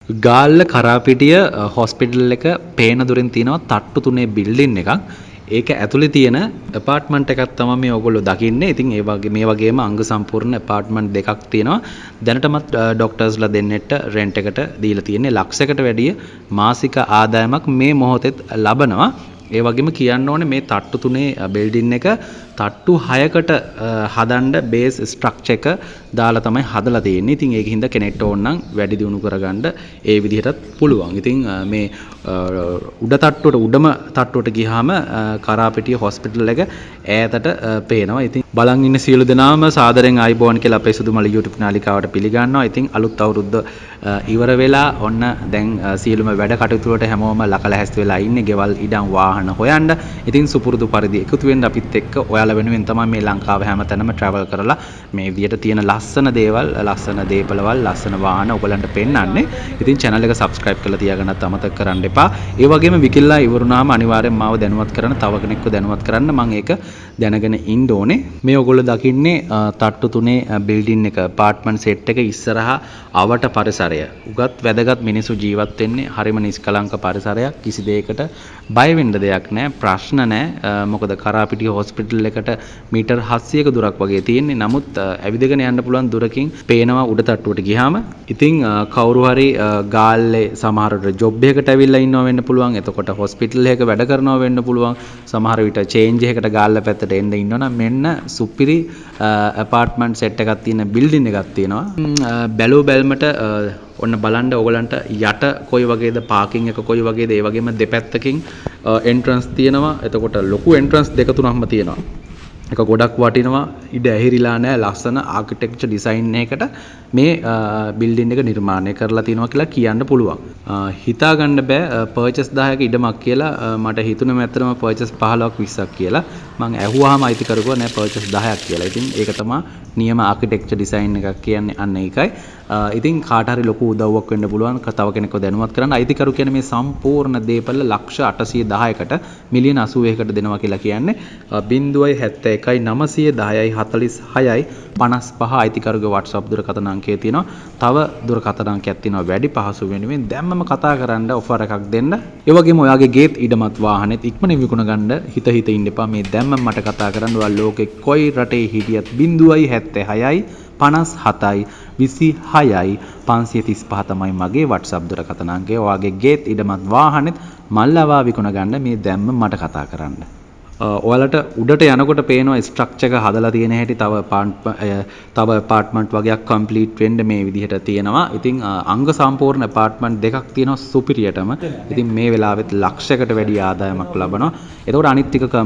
Galle Karapitiya hospital එක පේන දුරින් තියෙනවා තට්ටු තුනේ බිල්ඩින් එකක්. ඒක ඇතුලේ තියෙන ඇපාර්ට්මන්ට් එකක් තමයි මේ ඔයගොල්ලෝ දකින්නේ. ඉතින් ඒ වගේ මේ වගේම අංග සම්පූර්ණ ඇපාර්ට්මන්ට් දෙකක් තියෙනවා. දැනටමත් ඩොක්ටර්ස්ලා දෙන්නෙක්ට රෙන්ට් එකට දීලා තියෙන්නේ. ලක්ෂයකට වැඩිය මාසික ආදායමක් මේ මොහොතෙත් ලබනවා. ඒ වගේම කියන්න ඕනේ මේ තට්ටු තුනේ බිල්ඩින් එක තට්ටු 6කට හදන්න බේස් ස්ට්‍රක්චර් එක දාලා තමයි හදලා තියෙන්නේ. ඉතින් ඒක හින්දා කෙනෙක්ට ඕන නම් වැඩි දියුණු කරගන්න ඒ විදිහටත් පුළුවන්. ඉතින් මේ උඩ තට්ටුවට උඩම තට්ටුවට ගියාම කරාපිටිය හොස්පිටල් එක ඈතට පේනවා. ඉතින් බලන් ඉන්න සියලු දෙනාම සාදරයෙන් ආයුබෝවන් කියලා අපේ සුදුමල YouTube නාලිකාවට පිළිගන්නවා. ඉතින් අලුත් අවුරුද්ද ඉවර වෙලා ඔන්න දැන් සියලුම වැඩ කටයුතු වලට හැමෝම ලකලැහැස්ති වෙලා ඉන්නේ. ගෙවල් ඉඩම් වාහන හොයන්න. ඉතින් සුපුරුදු පරිදි එකතු වෙන්න අපිත් එක්ක ඔයාලා වෙනුවෙන් තමයි මේ ලංකාව හැමතැනම ට්‍රැවල් කරලා මේ විදියට තියෙන ලස්සන දේවල්, ලස්සන දේපළවල්, ලස්සන වාහන ඔයගලන්ට පෙන්වන්නේ. ඉතින් channel එක subscribe කරලා තියාගන්නත් අමතක කරන්න එපා. ඒ වගේම විකිණලා ඉවරුනාම අනිවාර්යෙන් මාව දැනුවත් කරන්න, තව කෙනෙක්ව දැනුවත් කරන්න මම ඒක දැනගෙන ඉන්න ඕනේ. මේ ඔයගොල්ලෝ දකින්නේ තට්ටු තුනේ බිල්ඩින් එක, ඇපාර්ට්මන්ට් සෙට් එක ඉස්සරහා අවට පරිසරය. උගත් වැදගත් මිනිස්සු ජීවත් වෙන්නේ හරිම නිෂ්කලංක පරිසරයක්. කිසි දෙයකට බය වෙන්න දෙයක් නෑ, ප්‍රශ්න නෑ. මොකද කරාපිටිය හොස්පිටල් එකට මීටර් 700ක දුරක් වගේ තියෙන්නේ. නමුත් ඇවිදගෙන යන්න පුළුවන් දුරකින් පේනවා උඩ තට්ටුවට ගියාම. ඉතින් කවුරු හරි ගාල්ලේ සමහරවිට ජොබ් එකකට ඇවිල්ලා ඉන්නවා වෙන්න පුළුවන්. එතකොට හොස්පිටල් එකක වැඩ කරනවා වෙන්න පුළුවන්. සමහර විට චේන්ජ් එකකට ගාල්ල පැත්තට එන්න ඉන්නවනම් මෙන්න සුපිරි ඇපාර්ට්මන්ට් සෙට් එකක් තියෙන බිල්ඩින් එකක් තියෙනවා. බැලූ බැල්මට ඔන්න බලන්න ඔයගලන්ට යට කොයි වගේද පාකින් එක කොයි වගේද, ඒ වගේම දෙපැත්තකින් එන්ට්‍රන්ස් තියෙනවා. එතකොට ලොකු එන්ට්‍රන්ස් දෙක තුනක්ම තියෙනවා. එක ගොඩක් වටිනවා, ඉඩ ඇහිරිලා නෑ, ලස්සන ආකිටෙක්චර් ඩිසයින් එකකට මේ බිල්ඩින් එක නිර්මාණය කරලා තියෙනවා කියලා කියන්න පුළුවන්. හිතා ගන්න බෑ පර්චේස් 10ක ඉඩමක් කියලා. මට හිතුණම ඇත්තටම පර්චේස් 15ක් 20ක් කියලා. මං ඇහුවාම අයිතිකරුවා නෑ පර්චේස් 10ක් කියලා. ඉතින් ඒක තමයි නියම ආකිටෙක්චර් ඩිසයින් එකක් කියන්නේ, අන්න ඒකයි. ඉතින් කාට හරි ලොකු උදව්වක් වෙන්න පුළුවන් තව කෙනෙක්ව දැනුවත් කරන්න. අයිතිකරු කියන්නේ මේ සම්පූර්ණ දේපළ ලක්ෂ 810කට මිලියන 81කට දෙනවා කියලා කියන්නේ. 071 910යි 46යි 55 අයිතිකරුගේ WhatsApp දුරකථන අංකය තියෙනවා. තව දුරකථන අංකයක් තියෙනවා වැඩි පහසු වෙනුවෙන් දැම්මම කතා කරන්න ඔෆර් එකක් දෙන්න. ඒ වගේම ඔයාගේ ගේත් ඉඩමත් වාහනේත් ඉක්මනින් විකුණ ගන්න හිත හිත ඉන්න එපා. මේ දැම්මම මට කතා කරන්න. ඔයා ලෝකෙ කොයි රටේ හිටියත් 076යි 57යි 26යි 535 තමයි මගේ WhatsApp දුරකථන අංකය. ඔයාගේ ගේත් ඉඩමත් වාහනේත් මල්ලවා විකුණ ගන්න මේ දැම්ම මට කතා කරන්න. ඔයාලට උඩට යනකොට පේනවා ස්ට්‍රක්චර් එක හදලා තියෙන හැටි. තව ඇපාර්ට්මන්ට් වගේක් කම්ප්ලීට් වෙන්න මේ විදිහට තියෙනවා. ඉතින් අංග සම්පූර්ණ ඇපාර්ට්මන්ට් දෙකක් තියෙනවා සුපිරියටම. ඉතින් මේ වෙලාවෙත් ලක්ෂයකට වැඩි ආදායමක් ලබනවා. එතකොට අනිත් ටික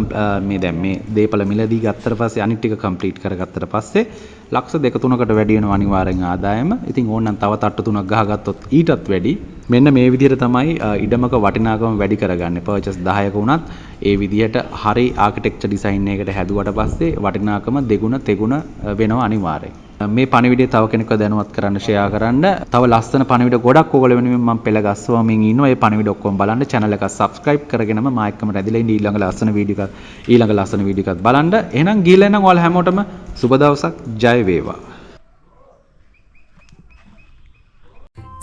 මේ දැන් මේ දේපළ මිලදී ගත්තට පස්සේ අනිත් ටික කම්ප්ලීට් කරගත්තට පස්සේ ලක්ෂ දෙක තුනකට වැඩි වෙනවා අනිවාර්යෙන් ආදායම. ඉතින් ඕනනම් තව තට්ටු තුනක් ගහගත්තොත් ඊටත් වැඩි. මෙන්න මේ විදිහට තමයි ඉඩමක වටිනාකම වැඩි කරගන්නේ. පර්චේස් 10ක වුණත් ඒ විදිහට හරි ආකිටෙක්චර් ඩිසයින් එකකට හැදුවට පස්සේ වටිනාකම දෙගුණ තෙගුණ වෙනවා අනිවාර්යෙන්. මේ පණිවිඩය තව කෙනෙක්ව දැනුවත් කරන්න ෂෙයා කරන්න. තව ලස්සන පණිවිඩ ගොඩක් ඔයගොල්ලෝ වෙනුවෙන් මම පෙළ ගස්සවමින් ඉන්නවා. ඒ පණිවිඩ ඔක්කොම බලන්න channel එක subscribe කරගෙනම මා එක්කම රැඳිලා ඉන්න ඊළඟ ලස්සන වීඩියෝ එකක් ඊළඟ ලස්සන වීඩියෝ එකක් බලන්න. එහෙනම් ගිහලා එන්නම් ඔයාලා හැමෝටම සුබ දවසක්. ජය වේවා.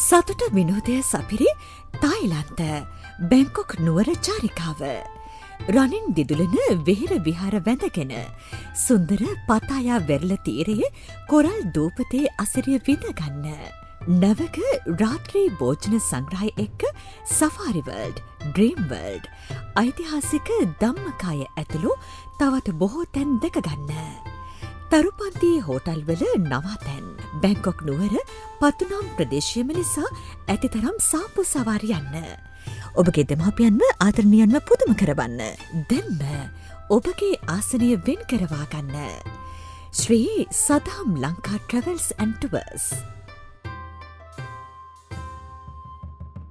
සතුට විනෝදය සපිරි තායිලන්ත බැංකොක් නුවර චාරිකාව. රනින් දිදුලන වෙහෙර විහාර වැඳගෙන සුන්දර පතායා වෙරළ තීරයේ කොරල් දූපතේ අසිරිය විඳගන්න. නැවක රාත්‍රී භෝජන සංග්‍රහය එක්ක සෆාරි වර්ල්ඩ්, ඩ්‍රීම් වර්ල්ඩ්, ඓතිහාසික ධම්මකාය ඇතුළු තවත් බොහෝ තැන් දැකගන්න. තරුපන්ති හෝටල්වල නවාතැන්. බැංකොක් නුවර පතුනම් ප්‍රදේශයම නිසා ඇතිතරම් සාප්පු සවාරි යන්න. ඔබගේ දෙමාපියන්ව ආදරණීයන්ව පුදුම කරවන්න. දැන්ම ඔබගේ ආසනය වෙන් කරවා ගන්න. ශ්‍රී සදහම් ලංකා ට්‍රැවල්ස් ඇන්ඩ් ටුවර්ස්.